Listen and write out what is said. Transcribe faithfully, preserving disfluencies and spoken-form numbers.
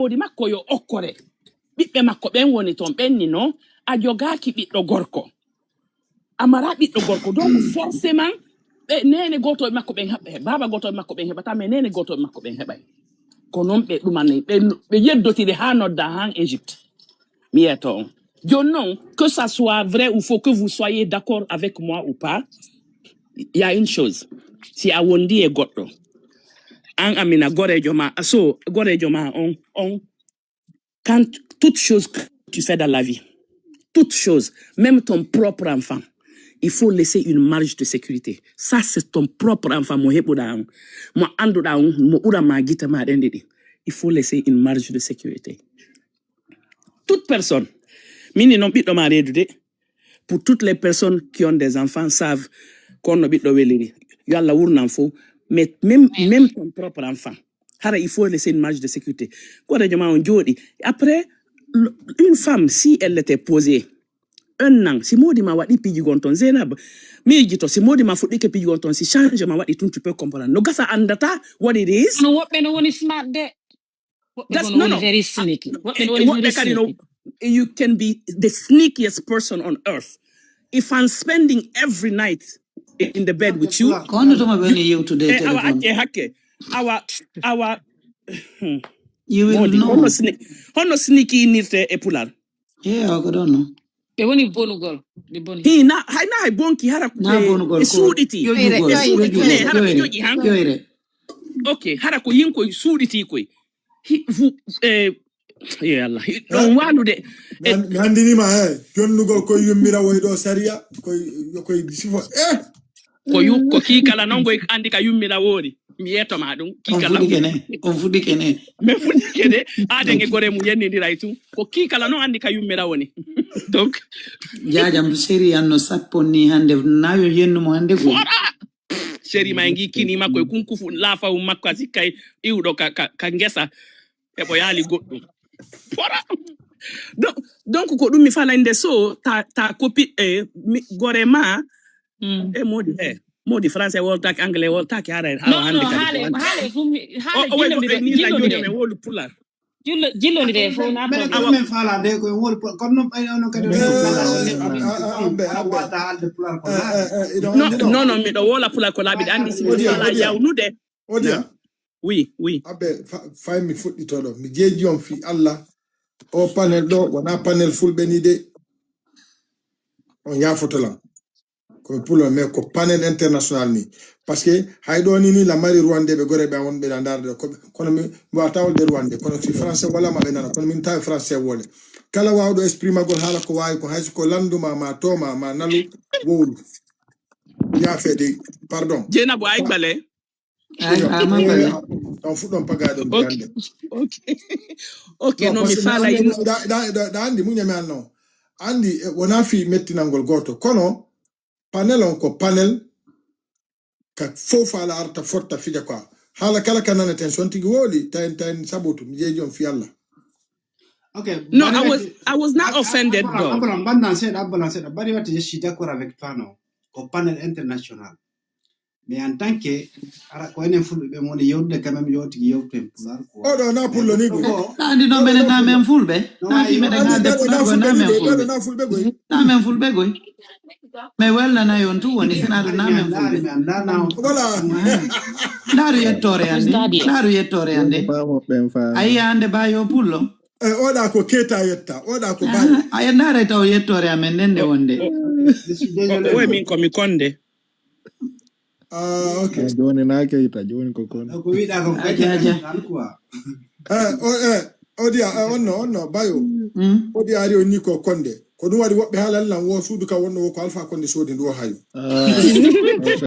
Moodi makko yo okkore. Ɓiɓɓe makko ɓen woni ton, ɓen ni no, a jogaaki ɓiɗɗo gorko. A mara ɓiɗɗo gorko. Donc, forcément, ɓe neene gooto e makko ɓen heɓ-, baaba gooto e makko ɓen heɓata, mais neene gooto e makko ɓen heɓay. Ko non ɓe ɗumani, ɓe, ɓe yeddotiri haa nodda haa Égypte. Mi yeeto on. Jooni non, que ça soit vrai ou faux, que vous soyez d'accord avec moi ou pas, il y a une chose. Si a wondi e goɗɗo, an Amina, goreejo ma, so, goreejo ma on, on, quand toute chose que tu fais dans la vie, toute chose, même ton propre enfant, il faut laisser une marge de sécurité. Ça, c'est ton propre enfant, mo heɓuɗa on, mo annduɗa on, mo ɓura ma gite ma ɗen ɗiɗi. Il faut laisser une marge de sécurité. Toute personne. Min ni non ɓiɗɗo ma reedude. Pour toutes les personnes qui ont des enfants savent ko honno ɓiɗɗo weliri. Yo Allah wurnan fof. Mais même, même ton propre enfant. Hara, il faut laisser une marge de sécurité. Goreejo ma on jooɗi. Après, le- une femme, si elle était posée, un an, si moodi ma waɗi piiji gon ton, Zainab, miijito, si moodi ma fuɗɗike piiji gon ton, si changement waɗi tun, tu peux comprendre. No gasa anndata what it is. Kono woɓɓe no woni smart de. Woɓɓe That's kono no, woni no. Very sneaky. Woɓɓe no woni Woɓɓe very kadi no, sneaky. You can be the sneakiest person on earth. If I'm spending every night in the bed with you, Ko honno tuma ɓe woni yewtude e eh, awa téléphone? Acce hakke, awa, awa, hmm. You will Moodi, know. Honno sne-, honno sneaky inirte e Pulaar? Eewa, ko ɗon no. Ɓe woni bonugol. Ɓe boni. Hi, na, hay na hay bonki hara ko Na e, bonugol e ko. suuɗiti. Ƴoƴugol, Ƴoyre, ƴoyre, ƴoƴugol, Ne, hara ɓe ƴoyre, ƴoƴi han. ƴoyre. Ok, hara ko yinkoy suuɗiti koy. Hi, fu, eh, ye Allah, hi, ɗon walude. Eh, An- mi andinima he jonnugol koye yummirawoye ɗo sariya koye koye sifo eh ko yu, ko kii kala non koy andi ka yummirawoori. Mi yeeto ma ɗum. Kii On kala. fuɗike ne. On fuɗike ne. Mais fuɗike ne. Aden e gore mum yennindiray tun. Ko kii kala non andi ka yummira woni. Donc, Jaajam seri an no sappo ni hannde. Nayo yennu mo hannde ko. Fora! Seri ma e ngi kini makko e kunkufu laafawu makko a sikkay iwɗo ka, ka, ka ngesa. E ɓo yaali goɗɗum. Fora! Donc, donc ko ɗum mi falande so ta, ta copie, eh, mi, gore ma, Mm. e modi, eh, modi français woltaki, anglais woltaki, hara hawa Non, hande non, kadi haale, ko wandi. haale, fumi, O, haale, o, way jillondire, goɗɗo ni la jillondire. Jooni men wolu pular. Jillo-, jillondire fof na Mbeɗa problème. ɗum en faala de ko en woni po- kono noon ɓay ono kadi Eh, woni eh, faala eh, wonde eh, ɗum eh, eh, ambe, a ambe. wata haalde pular ko Eh, laaɓi. eh, eh, iɗo No, andi ɗo. No, no, miɗo wola pular ko laaɓi andi si mi Odia, fala odia. Yawnude. Odia. Na? Oui, oui. Abbe, fa- fay mi fuɗɗito ɗo. Mi jeeji on fii Allah. O panel ɗo, wona panel fulɓe ni de. On yaafoto lan. Ko mi pulo, mais ko panel international ni. Parce que hay ɗo ni ni la mari Rwandais ɓe gore ɓe wonɓe na ndaarde ɗo. Ko- Kono mi mi wata wolde Rwandais. Kono si français wala ma ɓe nana. Kono min tawi français wole. Kala wawɗo exprimagol haala ko wawi ko hay so ko landuma ma toma ma nalu wowlu. Yaafe de. Pardon. Jenabo ay bale. Ay, ama bale. On fuɗɗon pagaɗo mi Ok. hande. Ok. Ok, Non, no parce mi que fala da- yim. da- da- da- da andi muñami an non. Andi eh, wona fi mettinangol goto kono panel on ko panel ka fof faala arta fotta fija quoi. Haala kala ka nanaten son tigi woli tayen tayen sabutu mi jeeji on fi Allah. Ok. No, Bari I was watti- I was not Ab- Ab- offended Abdallah, though. Abdallah, mbandan seeɗa, Abdallah seeɗa. Bari watti, je suis d'accord avec toi, non. Ko panel international. Mais en tant que ara ko enen fulɓe ɓe woni yewtude quand même yewtigi yewtu en pular quoi. Oɗo na pullo ni goy. Na andi no menen na men fulɓe. Na fi menen haalde pular ko na men fulɓe. Na men fulɓe goy. Mais welnana yon tu woni sina ɗum na men fulɓe. Voilà. Ndaru yettore ande. Ndaru yettore ande. Ayi ande ba yo pullo. Eh, oɗa ko keta yetta, oɗa ko bayo. Ayi ndare taw yettore amen nden nde wonde. Owe min ko mi konde. Ah, ok. Eh, joni na keyta, joni ko kon. Ko wiɗa ko Aja, aja. Quoi. Eh, o, eh, odia, eh, onno, onno, bayo. Odia ari o ni ko konde. Ko ɗum waɗi woɓɓe haalani lan wo suudu ka wonno wo ko Alpha Konde soodi ndu o hayo. Ah,